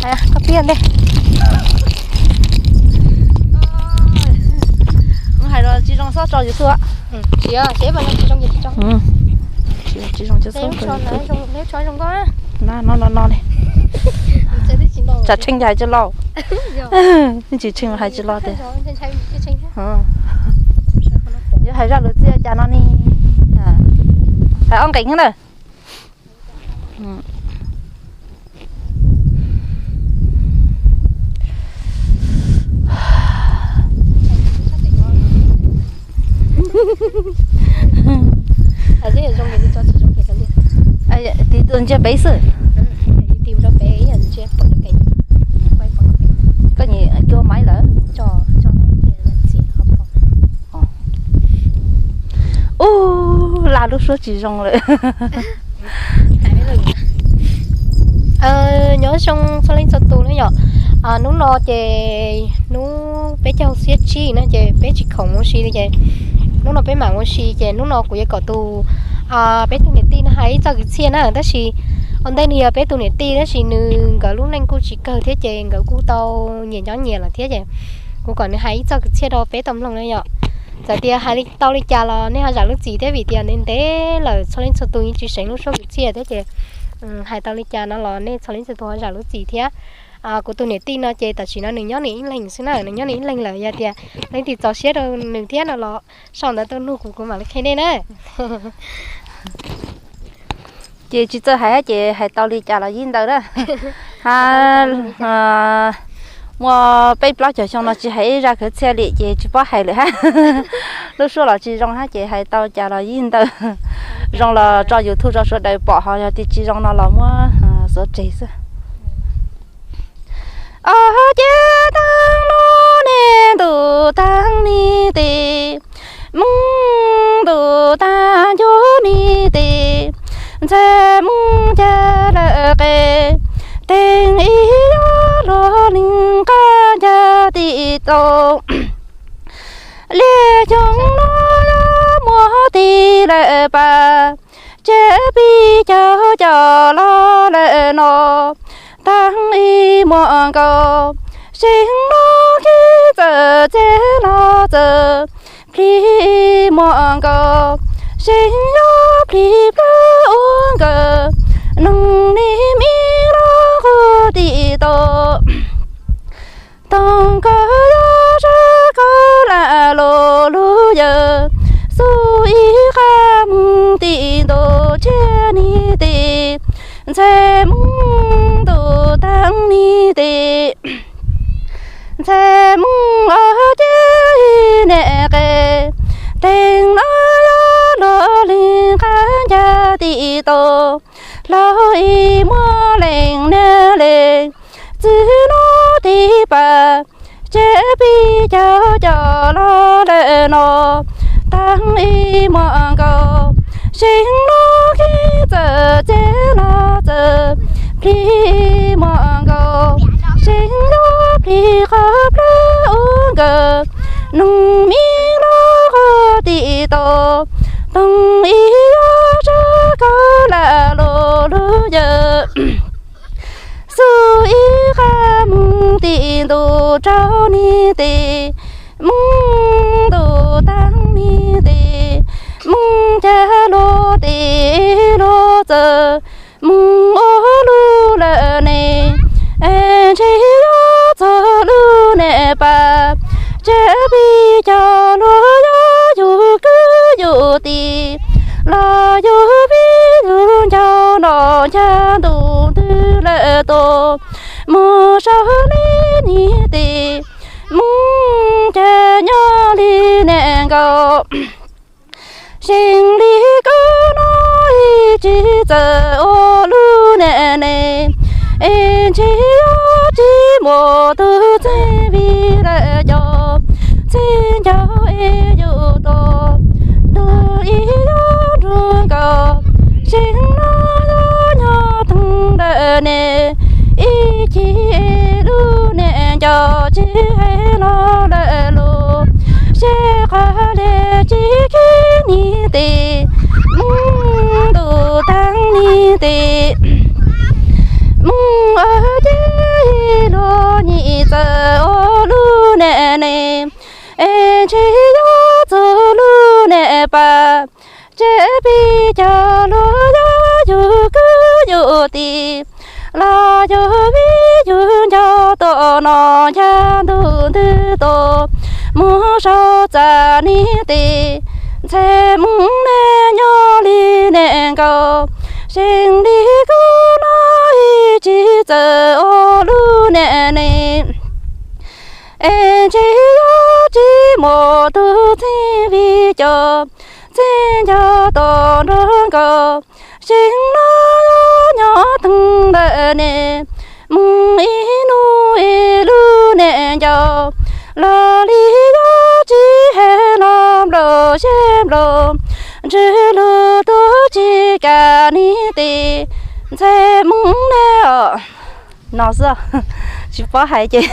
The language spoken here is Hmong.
Koj pib ntej. Hais los tsis zoo txhob tso YouTube. Tsis zoo. No no no li. Tsam tshee hais tsis los. Tsis tshee hais tsis los tiag. Yuav hais zaj lus txij cas no ne? Hais ob nqe na. Tiv tus ntsia pem xwb. Koj nyiam cuag maiv lawm. Ub, laj lub suab tsis zoo lawm. Nyob zoo txhua leej txhua tus na yom. Hnub no ces hnub peb caug xiab tsib na ces peb tsis khoom ua si li ces hnub no peb mam ua si ces hnub no kuv yuav kom tus, peb tus niam tij no hais ib txoj kwv txhiaj na tab sis ua ntej nws yog peb tus niam tij tab sis nws nkawd lub neej kuj tsis kawg thiab ces nkawd kuj tau nyias nyob nyias lawm thiab ces kuv kom nws hais ib txoj kwv txhiaj rau peb tau mloog na yom. Txawm tias hais tau li cas los nej ho zam lub txim thiab vim tias ntev ntev lawm txhua leej txhua tus yeej tsis seev lub suab kwv txhiaj thiab ces hais tau li cas no los nej txhua leej txhua tus ho zam lub txim thiab. Kuv tus niam tij no ces tam sim no nws nyob nws ib leeg xwb na, nws nyob nws ib leeg lawm yog tias leej twg txaus siab rau nws thiab no los sau ntawv tuaj nug kuv kuv mam li qhia nej na. Ces tsis txawj hais ces hais tau li cas los yij ntawd na. Muaj peb plaub caug xyoo no tsis hais ib zaj kwv txhiaj li ces tsis paub hais lawm hab. Lub suab los tsis zoo hab ces hais tau cas los yij ntawd. Zoo los tso YouTube rau sawv daws pom, ho yog tias tsis zoo no los muab xuav tseg xwb. Ob ceg taag nub ne, ntuj taag ni tes, moog ntuj taag ncuab ni tes, ntxhais moog ca lawm qe, teeg ib yog luag leeg qab ca tim tau. Liaj xyoo no muaj tis lawm pas, caj pib caug coj los lawm no, taag ib muaj nkaus, seev no khib txawm txiag no txawm, plig ib muaj nkaus, seev yog plig plawg ua nkawm, noog li mi los qug tim tau. Toog kawg yog sab kawg lam los lug yawm, xub ib qab moog tim ntuj cag ni tes, ntxhais moog ntuj taag ni tes, ntxhais moog ob ceg ib niam qe, teeg no yog luag leeg qab ca tim tau. Laug ib muaj leej niag leej txiv no tiv pas, caj pib caug coj los lawm no, taag ib muaj nkaus, seev no khib txawm txiag no txawm, plig ib muaj nkaus, seev yog plig qhov plawg ua nkawm, noog mi los qug tim tau. Toog ib yog sab kawg lam los lug yawm, xub ib qab moog tim ntuj rau ni tes, moog ntuj taag ni tes, moog ca luag tes luag txawm, moog ua lug lawm ne, ntshe yog txog lub niam pas, caj pib coj luag yog yug kwv yug tij, los yug vij yug ncaus noj ncha ntuj ntws lawm tus, moog sau li ni tes, moog ca nyob li niam nkaus. Seev li koj no ib tsis txawj ua lub niam ne, es ntshe yog tsis muaj tug txeeg vij lawm cov, txeeg ncaus es yug tau, ntuj ib yog nruab nkaus, seev no yog nyob toog lawm ne, ib chim es lub niam nco tsis hais los lawm lug, seb qhov le tsis khib ni tes, moog ntuj taag ni tes, moog ob ceg Los yug vij yug ncaus tom no ncha ntuj ntws tos, mus sau txam niam tes, ntxhais Hmoob ne nyob li niam nkaus, seem li koj no ib tsis txawj ua lub niam ne. Es ntshe yog tsis muaj tus txiv vij cov, txiv nco tom nraug nkaus, seem no yog nyob theej ntawm ne, mus ib hnub ib lub niam ncaus, los li yog tsis hais los nplaum siab nplaum ntsws lug tuag tsis kam niam tes, ntxhais Hmoob ne os. No xwb, tsis paub hais ces